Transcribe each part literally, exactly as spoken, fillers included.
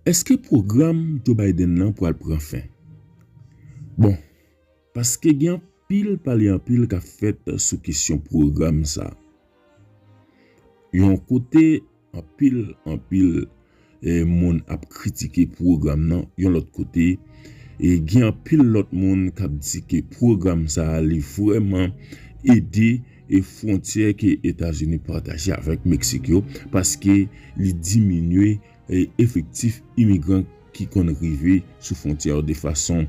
Èske pwogram Joe Biden nan pral pran fen? Bon, paske gen anpil pale anpil k ap fèt sou kesyon pwogram sa. Yon kote, anpil, anpil eh, moun ap kritike pwogram nan, yon lòt kote, e gen anpil lòt moun k ap di ke pwogram sa a, li vrèman ede e fwontyè ke Etazini pataje avèk Meksik yo, paske li diminye e efektif imigran ki konn rive sou fwontyè yo de fason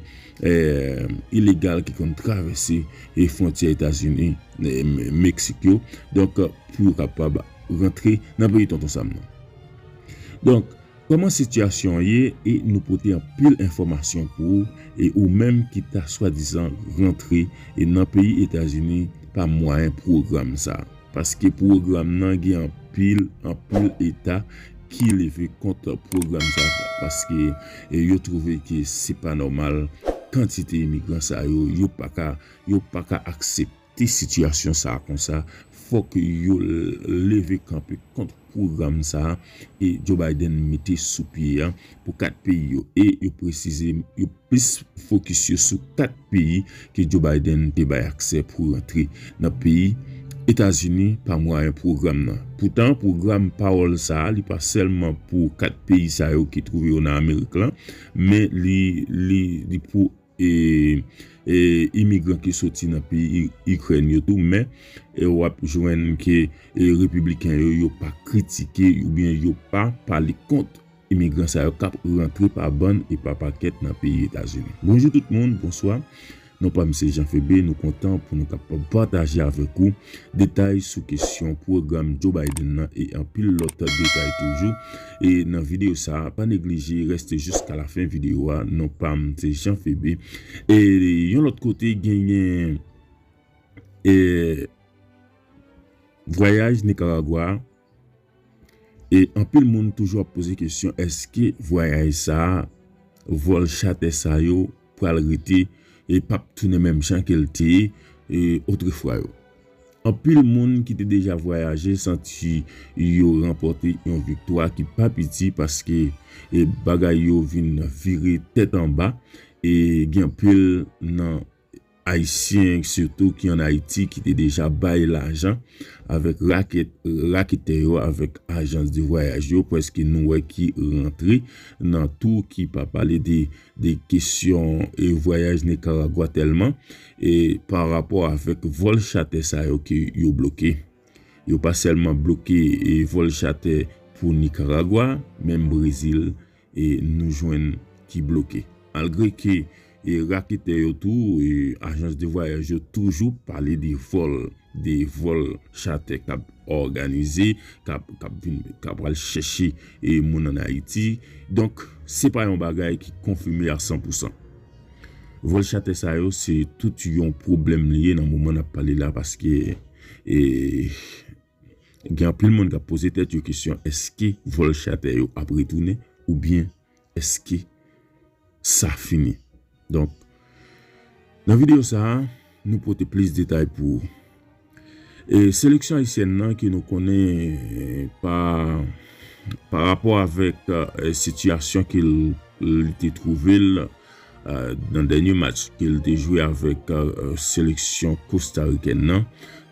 eh, ilegal, ki konn travèse e fwontyè Etazini e Meksik yo. Donk, pou yo kapab rantre nan peyi Tonton Sam nan. Donk, kòman sitiyasyon an ye, e nou pote anpil enfòmasyon pou ou, e ou menm ki ta swadizan rantre e nan peyi Etazini pa mwayen pwogram sa. Paske pwogram nan gen anpil, anpil eta ki leve kont pwogram sa, paske e yo twouve ke se pa nòmal kantite imigran sa yo, yo pa ka, yo pa ka aksepte sitiyasyon sa konsa. Fòk yo leve kanpe kont pwogram sa e Joe Biden mete sou pye a pou kat peyi yo. E yo presize, yo plis fokis yo sou kat peyi ke Joe Biden te bay aksè pou rantre nan peyi Etazini pa mwayen pwogram nan. Poutan, pwogram pawòl sa a, li pa sèlman pou kat peyi sa yo ki twouve yo nan Amerik lan, men li, li, li pou e, e, imigran ki soti nan peyi Ikrèn yo tou, men e, w ap jwenn ke e, repibliken yo, yo pa kritike oubyen yo pa pale kont imigran sa yo k ap rantre pa bann e pa pakèt nan peyi Etazini. Bonjou tout moun, bonswa. Non pa m se Jean Febe, nou kontan pou nou kapab pataje avèk ou detay sou kesyon pwogram Joe Biden nan e anpil lòt detay toujou. E nan videyo sa a, pa neglije reste jiska lafen videyo a. Non pa m se Jean Febe. E yon lòt kote, genyen e vwayaj Nikaragwa a. E anpil moun toujou ap poze kesyon, èske vwayaj sa a, vòl chatè sa yo pral rete e p ap tounen menm jan ke l te ye e otrefwa yo? Anpil moun ki te deja vwayaje santi yo ranpòte yon viktwa ki pa piti, paske e bagay yo vin vire tèt anba. E gen anpil nan Ayisyen sitou ki ann Ayiti ki te deja bay lajan avèk rakèt, raketè yo, avèk ajans de vwayaj yo, prèske nou wè ki rantre nan tou, ki pa pale de, de kesyon e vwayaj Nikaragwa tèlman, e pa rapò avèk vòl chatè sa yo ke yo bloke. Yo pa sèlman bloke e vòl chatè pou Nikaragwa, menm Brezil, e nou jwenn ki bloke. Malgre ke e raketè yo tou, e ajans de vwayaj yo toujou pale de vòl, de vòl chatè k ap òganize, k ap, k ap vin, k ap al chèche e moun ann Ayiti. Donk, se pa yon bagay ki konfime a san pou san. Vòl chatè sa yo, se tout yon pwoblèm li ye nan moman n ap pale la, paske e, gen anpil moun k ap poze tèt yo kesyon, èske vòl chatè yo ap retounen oubyen èske sa fini? Donk, nan videyo sa a, nou pote plis detay pou ou. E seleksyon ayisyèn nan ke nou konnen, e, pa, pa rapò avèk e, sitiyasyon ke l, li te twouve l e, nan dènye match ke l te jwe avèk e, seleksyon kostarikèn nan.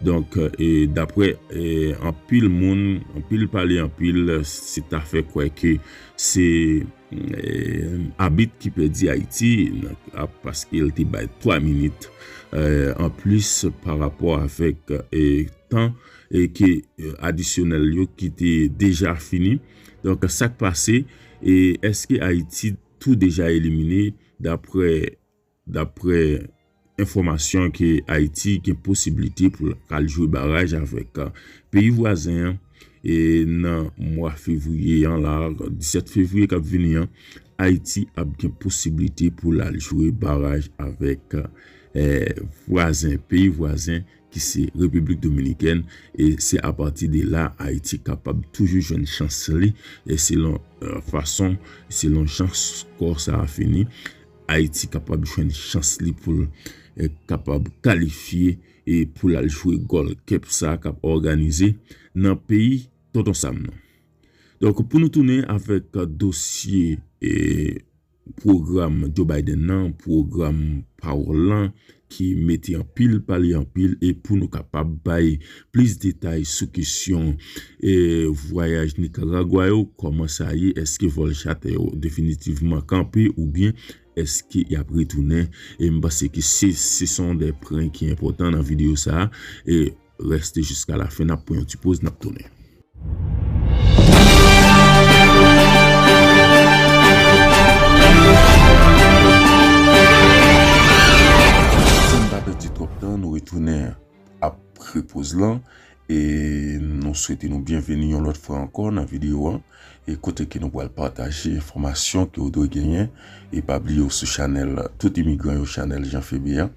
Donk, e, daprè e, anpil moun, anpil pale, anpil, se ta fè kwè ke se e, abit ki pèdi Ayiti, nan, a, paske l te bay twa minit e, anplis pa rapò avèk e, tan e, ke e, adisyonèl yo ki te deja fini. Donk, sa k pase, e èske Ayiti tou deja elimine? Daprè, daprè enfòmasyon ke Ayiti gen posiblite pou l al jwe baraj avèk e, peyi vwazen an, e nan mwa fevriye an la, disèt fevriye k ap vini an, Ayiti ap gen posiblite pou l al jwe baraj avèk e, vwazen, peyi vwazen ki se Repiblik Dominikèn, e se apati de la Ayiti kapab toujou jwenn chans li, e selon e, fason, selon jan skò sa a fini, Ayiti kapab jwenn chans li pou l e, kapab kalifye e pou l al jwe Gold Cup sa a k ap òganize nan peyi Tonton Sam nan. Donk, pou nou tounen avèk dosye e, pwogram Joe Biden nan, pwogram pawòl lan, ki mete anpil pale anpil, e pou nou kapab bay plis detay sou kesyon, e, vwayaj Nikaragwa yo, kòman sa ye, èske vòl chatè yo definitivman kanpe oubyen èske y ap retounen? E m panse ke se, se son de pwen ki enpòtan nan videyo sa a. E reste jiska la fen, n ap pran yon ti poz, n ap tounen. San n pa pèdi twòp tan, nou retounen apre poz lan. E nou swete nou byenveni yon lòt fwa ankò nan videyo an. E kote ke nou pral pataje enfòmasyon ke w dwe genyen. E pa bliye w sou chanèl Tout Imigran yo, chanèl Jean Febe a.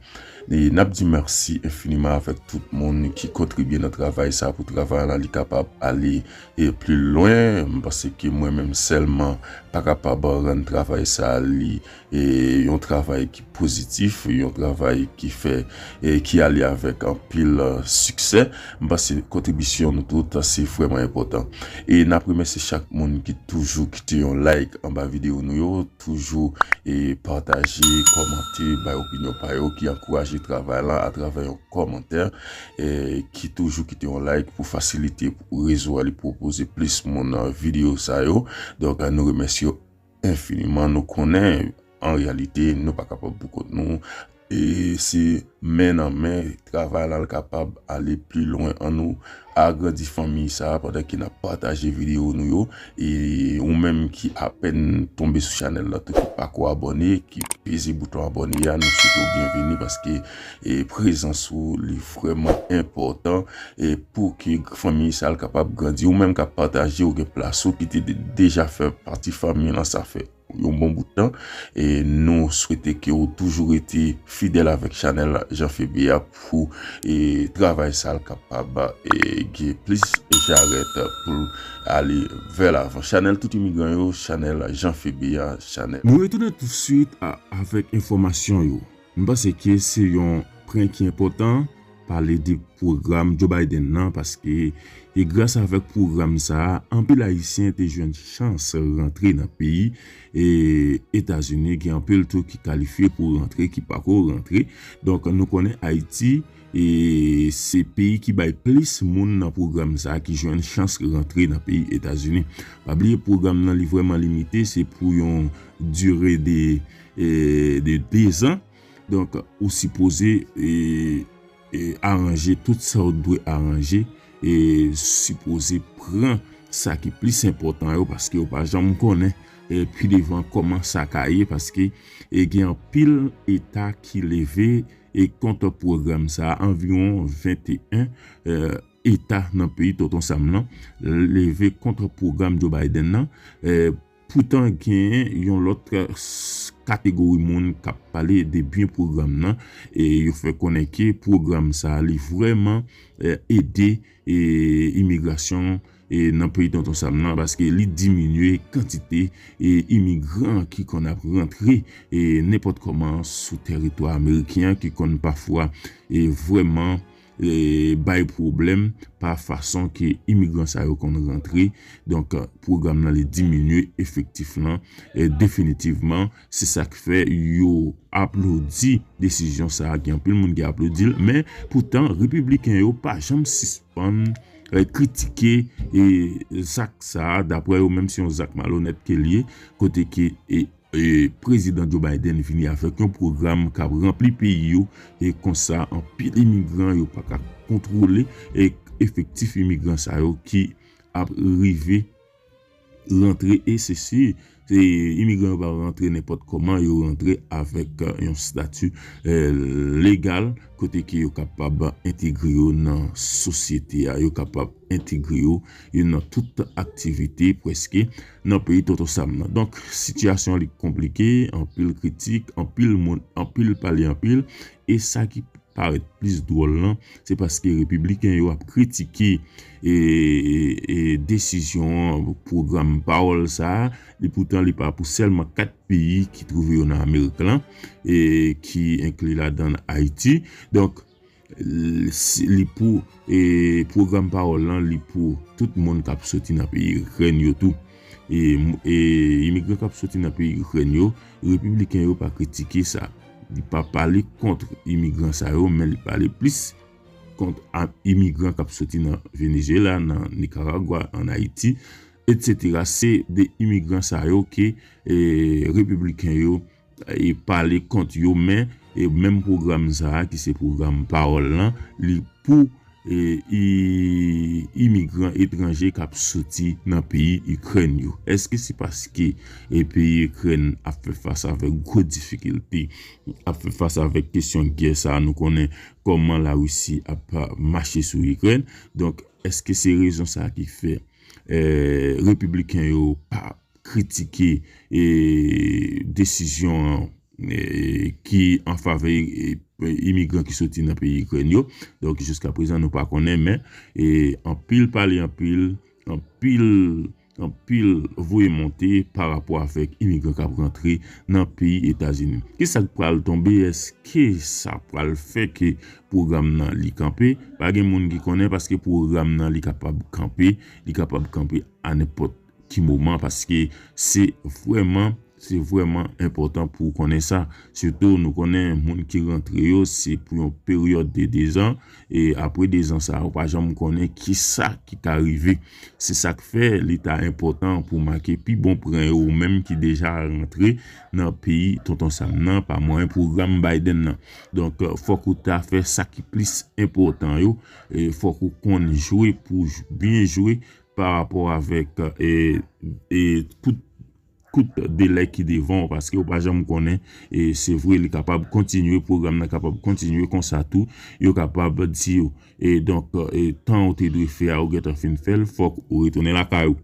E n ap di mèsi enfiniman avèk tout moun ki kontribye nan travay sa a pou travay la li kapab ale, e, pli lwen. M panse ke mwen menm sèlman pa kapab rann travay sa a li, e, yon travay ki pozitif, yon travay ki fè, e, ki ale avèk anpil, e, siksè. M panse kontribisyon nou tout se vrèman enpòtan. E n ap remèsye chak moun ki toujou kite yon like anba videyo nou yo, toujou, e, pataje, kòmante, bay opinyon pa yo, ki ankouraje travay la atravè yon kòmantè, e, ki toujou kite yon like pou fasilite pou rezo a li pwopoze plis moun, e, videyo sa yo. Donk, e, nou remèsye yo enfiniman. Nou konnen, an reyalite, nou pa kapab poukont nou. E se men nan men, travay la l kapab ale pli lwen. Ann nou agrandi fanmi sa a pandan ke n ap pataje videyo nou yo. E ou menm ki apèn tonbe sou chanèl la tou, ki pako abòne, ki peze bouton abòne a, nou swete w byenveni paske, e, prezans ou li vrèman enpòtan, e, pou ke fanmi sa a l kapab grandi. Ou menm k ap pataje, ou gen plas ou ki te de-, deja fè pati fanmi lan, sa fè yon bon bout tan. E nou swete ke w toujou rete fidèl avèk chanèl Jean Febe a pou, e, travay sa a l kapab, e, gen plis jarèt pou l ale vè lavan. Chanèl Tout Imigran yo, chanèl Jean Febe a, chanèl. Nou retounen tousuit a, avèk enfòmasyon yo. M panse ke se yon pwen ki enpòtan, pale de pwogram Joe Biden nan, paske e gras avèk pwogram sa a, anpil Ayisyen te jwenn chans rantre nan peyi, e, Etazini. Gen anpil tou ki kalifye pou rantre, ki pako rantre. Donk, nou konnen Ayiti, e, se peyi ki bay plis moun nan pwogram sa a ki jwenn chans rantre nan peyi Etazini. Pa bliye, pwogram nan li vrèman limite, se pou yon dire de, e, de dezan. Donk, ou sipoze, e, e, aranje tout sa w dwe aranje, e sipoze pran sa ki plis enpòtan yo, paske w pa janm konnen, e, pi devan kòman sa ka ye, paske, e, gen anpil eta ki leve, e, kont pwogram sa a, anviwon venteyen, e, eta nan peyi Tonton Sam nan leve kont pwogram Joe Biden nan, e, poutan, genyen yon lòt, e, s-, kategori moun k ap pale de byen pwogram nan, e yo fè konnen ke pwogram sa a, li vrèman, e, ede, e, imigrasyon, e, nan peyi Tonton Sam nan, paske li diminye kantite, e, imigran ki konn ap rantre, e, nenpòt kòman sou tèritwa ameriken an, ki konn pafwa, e, vrèman, e, bay pwoblèm pa fason ke imigran sa yo konn rantre. Donk, pwogram nan li diminye efektif lan, e, definitivman. Se sa k fè yo aplodi desizyon sa a. Gen anpil moun ki aplodi l, men poutan, repibliken yo pa janm sispann, e, kritike, e, zak sa a. Daprè yo menm, se yon zak malonèt ke l ye, kote ke, e, e, Prezidan Joe Biden vini avèk yon pwogram k ap ranpli peyi yo, e konsa anpil imigran yo pa ka kontwole, e efektif imigran sa yo ki ap rive rantre, e se si, se imigran yo pa rantre nenpòt kòman, yo rantre avèk, e, yon stati, e, legal, kote ke yo kapab entegre yo nan sosyete a, yo kapab entegre yo, e nan tout aktivite prèske nan peyi Tonton Sam nan. Donk, sitiyasyon li konplike, anpil kritik, anpil moun, anpil pale anpil, e sa ki parèt plis dwòl lan, se paske repibliken yo ap kritike, e, e, desizyon an, pwogram pawòl sa a, li poutan li pa pou sèlman kat peyi ki twouve yo nan Amerik lan, e ki enkli ladan Ayiti. Donk, l-, si, li pou, e, pwogram pawòl lan, li pou tout moun k ap soti nan peyi Ikrèn yo tou. e, e imigran k ap soti nan peyi Ikrèn yo, repibliken yo pa kritike sa. Li pa pale kont imigran sa yo, men li pale plis kont a, imigran k ap soti nan Venezuela, nan Nicaragua, an Ayiti, et cetera. Se de imigran sa yo ke e, repibliken yo e pale kont yo, men e, menm pwogram sa a, ki se pwogram pawòl lan, li pou e, i, imigran etranje k ap soti nan peyi Ikrèn yo. Èske se paske e, peyi Ikrèn ap fè fas avèk gwo difikilte, ap fè fas avèk kesyon gè sa a, nou konnen kòman Larisi ap mache sou Ikrèn. Donk, èske se rezon sa a ki fè e, repibliken yo pa kritike e, desizyon an e, ki an favè e, imigran ki soti nan peyi Ikrèn yo. Donk, jiska prezan, nou pa konnen, men e, anpil pale anpil, anpil, anpil voye monte pa rapò avèk imigran k ap rantre nan peyi Etazini. Kisa k pral tonbe? Èske sa pral fè ke pwogram nan li kanpe? Pa gen moun ki konnen, paske pwogram nan li kapab kanpe, li kapab kanpe a nenpòt ki moman, paske se vrèman, se vrèman enpòtan pou w konnen sa. Sitou, nou konnen moun ki rantre yo, se pou yon peryòd de dezan, e apre dezan sa a, ou pa janm konnen kisa ki ka rive. Se sa k fè li ta enpòtan pou w make pi bon pwen yo, ou menm ki deja rantre nan peyi Tonton Sam nan pa mwayen pwogram Biden nan. Donk, fòk ou ta fè sa ki plis enpòtan yo, e fòk ou konn jwe pou j-, byen jwe pa rapò avèk e, e, kout, kout delè ki devan w, paske ou pa janm konnen, e se vre, li kapab kontinye, pwogram nan kapab kontinye konsa tou, yo kapab di w, e donk, e tan ou te dwe fè a, ou gentan fin fè l, fòk ou retounen lakay ou.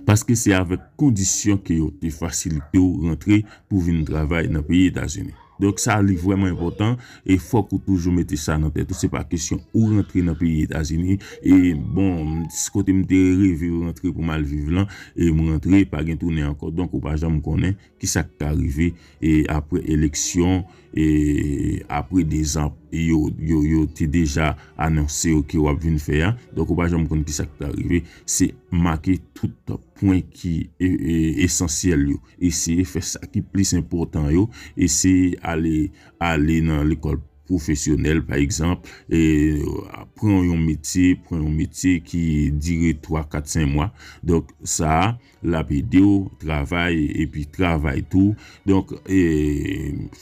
Paske se avèk kondisyon ke yo te fasilite w rantre pou vin travay nan peyi Etazini. Donk, sa li vrèman enpòtan, e fòk ou toujou mete sa nan tèt ou. Se pa kesyon ou rantre nan peyi Etazini, e bon, kote m te reve rantre pou m al viv lan, e m rantre, pa gen tounen ankò. Donk, ou pa janm konnen kisa k ka rive, e apre eleksyon, e apre dezan, e yo, yo, yo te deja anonse yo ke w ap vin fè a. Donk, ou pa janm konn kisa k ka rive. Se make tout pwen ki e, e, esansyèl yo. Eseye fè sa ki plis enpòtan yo. Eseye ale, ale nan lekòl pwofesyonèl, pa egzanp, e, pran yon metye, pran yon metye ki dire twa, kat, senk mwa. Donk, sa a, l ap ede w travay, epi travay tou. Donk, e,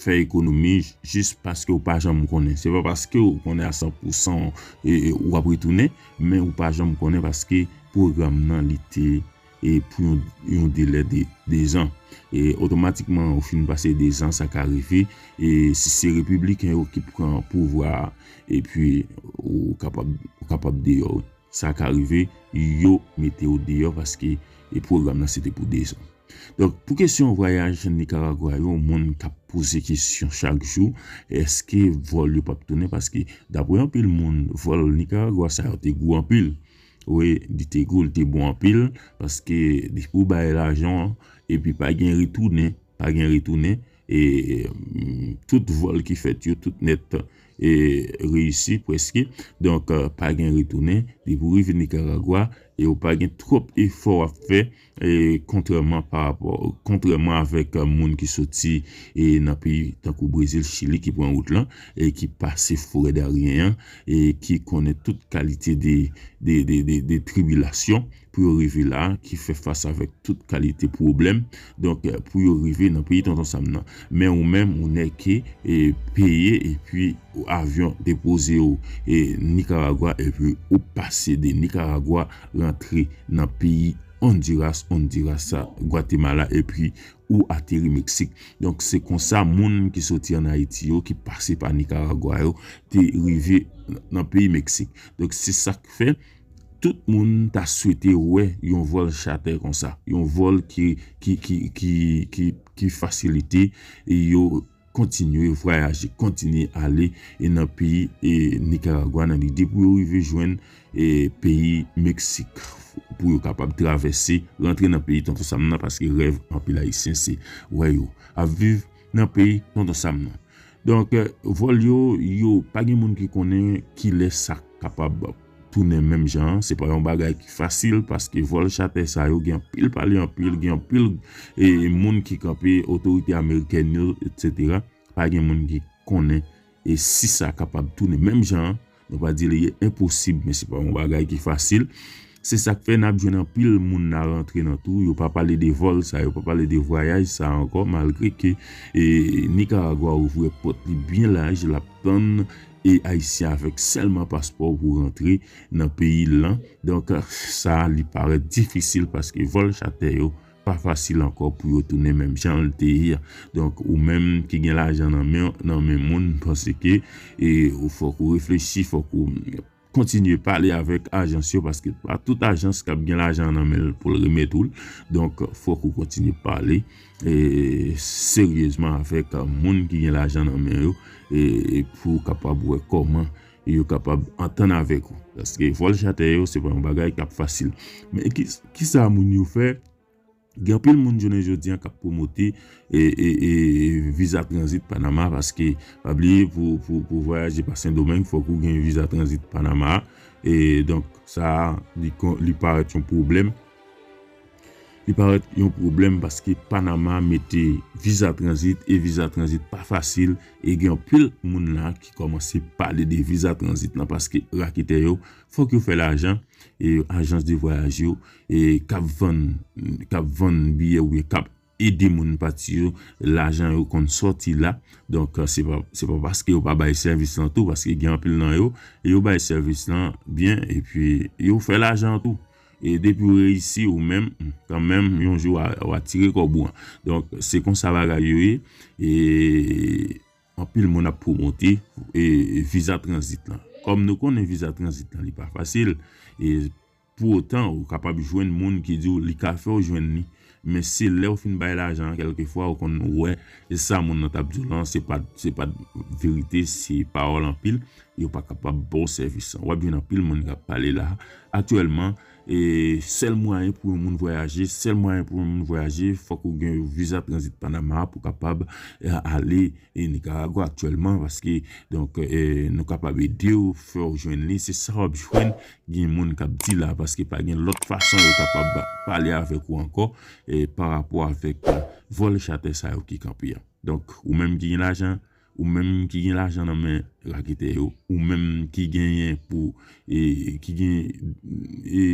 fè ekonomi jis paske w pa janm konnen. Se pa paske w konnen a san pousan, e, e, w ap retounen, men w pa janm konnen paske pwogram nan li te e pou yon, yon delè de dezan. E otomatikman, ou fin pase dezan, sa ka rive, e si se repibliken yo ki pran pouvwa a, epi ou kapab, ou kapab deyò, sa ka rive, yo mete w deyò paske e pwogram nan se te pou dezan. Donk, pou kesyon vwayaj Nikaragwa yo, moun k ap poze kesyon chak jou, èske vòl yo p ap tounen? Paske, dapre anpil moun, vòl Nikaragwa sa yo te gou anpil. Wi, li te gou, li te bon anpil, paske depi w bay lajan an, epi pa gen retounen, pa gen retounen, e, mm, tout vòl ki fèt yo, tout nèt, e, reyisi prèske. Donk, e, pa gen retounen, depi w rive Nikaragwa, e ou pa gen twòp efò w ap fè, e, kontrèman pa rapò, kontrèman avèk, e, moun ki soti, e, nan peyi tankou Brezil, Chili, ki pran wout lan, e ki pase forè daryen an, e ki konnen tout kalite de, de, de, de, de tribilasyon pou yo rive la, ki fè fas avèk tout kalite pwoblèm. Donk, e, pou yo rive nan peyi Tonton Sam nan. Men ou menm, ou nèke, e, peye, epi avyon depoze w, e, Nikaragwa, epi ou pase de Nikaragwa, rantre nan peyi Honduras, Honduras sa, Gwatemala, epi ou ateri Meksik. Donk, se konsa moun ki soti ann Ayiti yo, ki pase pa Nikaragwa yo, te rive nan peyi Meksik. Donk, se sa k fè tout moun ta swete wè yon vòl chatè konsa, yon vòl ki, ki, ki, ki, ki, ki fasilite yo kontinye vwayaje, kontinye ale, e nan peyi, e, Nikaragwa, nan lide pou yo rive jwenn, e, peyi Meksik, pou yo kapab travèse, rantre nan peyi Tonton Sam nan, paske rèv anpil Ayisyen se wè yo ap viv nan peyi Tonton Sam nan. Donk, e, vòl yo, yo, pa gen moun ki konnen kilè sa kapab tounen menm jan an. Se pa yon bagay ki fasil, paske vòl chatè sa yo gen anpil pale anpil, gen anpil e, moun ki kanpe, otorite amerikèn yo, etsetera. Pa gen moun ki konnen e si sa kapab tounen menm jan an. Nou pa di li enposib, men se pa yon bagay ki fasil. Se sa k fè n ap jwenn anpil moun nan rantre nan tou. Yo pa pale de vòl sa, yo pa pale de vwayaj sa ankò, malgre ke e, Nikaragwa ouvri pòt li byen laj, l ap tann e Ayisyen avèk sèlman paspò pou rantre nan peyi l lan. Donk, sa li parèt difisil paske vòl chatè yo pa fasil ankò pou yo tounen menm jan l te ye a. Donk, ou menm ki gen lajan nan men, nan men moun, m panse ke e, ou fòk ou reflechi, fòk ou kontinye pale avèk ajans yo, paske pa tout ajans k ap gen lajan nan men l pou l remèt ou l. Donk, fòk ou kontinye pale e, seryezman avèk moun ki gen lajan nan men yo e, pou kapab wè kòman yo kapab antann avèk ou. Paske vòl chatè yo, se pa yon bagay k ap fasil. Men ki, ki sa moun yo fè? Gen anpil moun jounen jodi an k ap pwomote e, e, e, viza tranzit Panama, paske pa bliye pou, pou, pou vwayaje pa Sendomeng, fòk ou gen viza tranzit Panama. E donk, sa a, li, kon- li parèt yon pwoblèm. Li parèt yon pwoblèm paske Panama mete viza tranzit, e viza tranzit pa fasil. E gen anpil moun la ki kòmanse pale de viza tranzit lan, paske raketè yo, fòk yo fè lajan. E ajans de vwayaj yo e k ap vann, k ap vann biyè oubyen k ap ede moun pati yo, lajan yo konn sòti la. Donk, se pa, se pa paske yo pa bay sèvis lan tou, paske gen anpil nan yo, yo bay sèvis lan byen, epi yo fè lajan tou. E depi w reyisi, ou menm, kanmenm, yon jou, w a, w a tire kòb ou an. Donk, se konsa bagay yo ye. E anpil moun ap pwomote e, viza tranzit lan. Kòm nou konnen viza tranzit lan, li pa fasil, e pou otan, ou kapab jwenn moun ki di w li ka fè w jwenn li. Men se lè w fin bay lajan an, kèlkefwa, ou konn wè, e sa moun nan t ap di w lan, se pa, se pa verite, se pawòl anpil, yo pa kapab ba w sèvis lan. W ap jwenn anpil moun k ap pale la. Aktyèlman, e sèl mwayen pou yon moun vwayaje, sèl mwayen pou yon moun vwayaje, fòk ou gen viza tranzit Panama pou kapab e, ale e, Nikaragwa aktyèlman, paske, donk, e, nou kapab ede w, fè w jwenn li, se sa w ap jwenn, gen moun k ap di la, paske pa gen lòt fason yo kapab pale avèk ou ankò, e, pa rapò avèk, e, vòl chatè sa yo ki kanpe a. Donk, ou menm ki gen lajan, ou menm ki gen lajan nan men raketè yo, ou menm ki genyen pou, e, ki gen, e,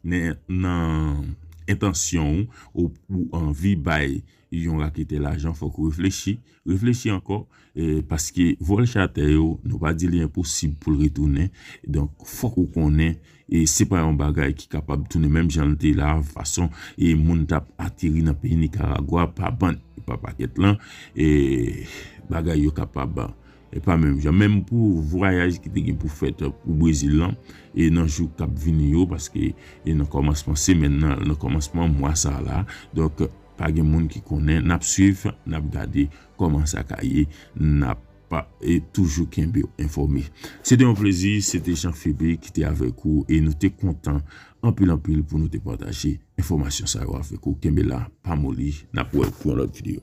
nan, nan entansyon ou, ou, ou anvi bay yon raketè lajan, fòk ou reflechi, reflechi ankò, e, paske vòl chatè yo, nou pa di li enposib pou l retounen. Donk, fòk ou konnen, e se pa yon bagay ki kapab tounen menm jan l te la, fason e moun t ap ateri nan peyi Nikaragwa pa bann, pa pakèt lan, e bagay yo kapab, e pa menm jan. Menm pou vwayaj ki te gen pou fèt pou Brezil lan, e nan jou k ap vini yo, paske e nan kòmansman semèn nan, nan kòmansman mwa sa la. Donk, pa gen moun ki konnen. N ap swiv, n ap gade kòman sa ka ye, n ap pa, e toujou kenbe w enfòme. Se te yon plezi, se te Jean Phébé ki te avèk ou, e nou te kontan anpil anpil pou nou te pataje enfòmasyon sa yo avèk ou. Kenbe la, pa moli, n ap wè pou yon lòt videyo.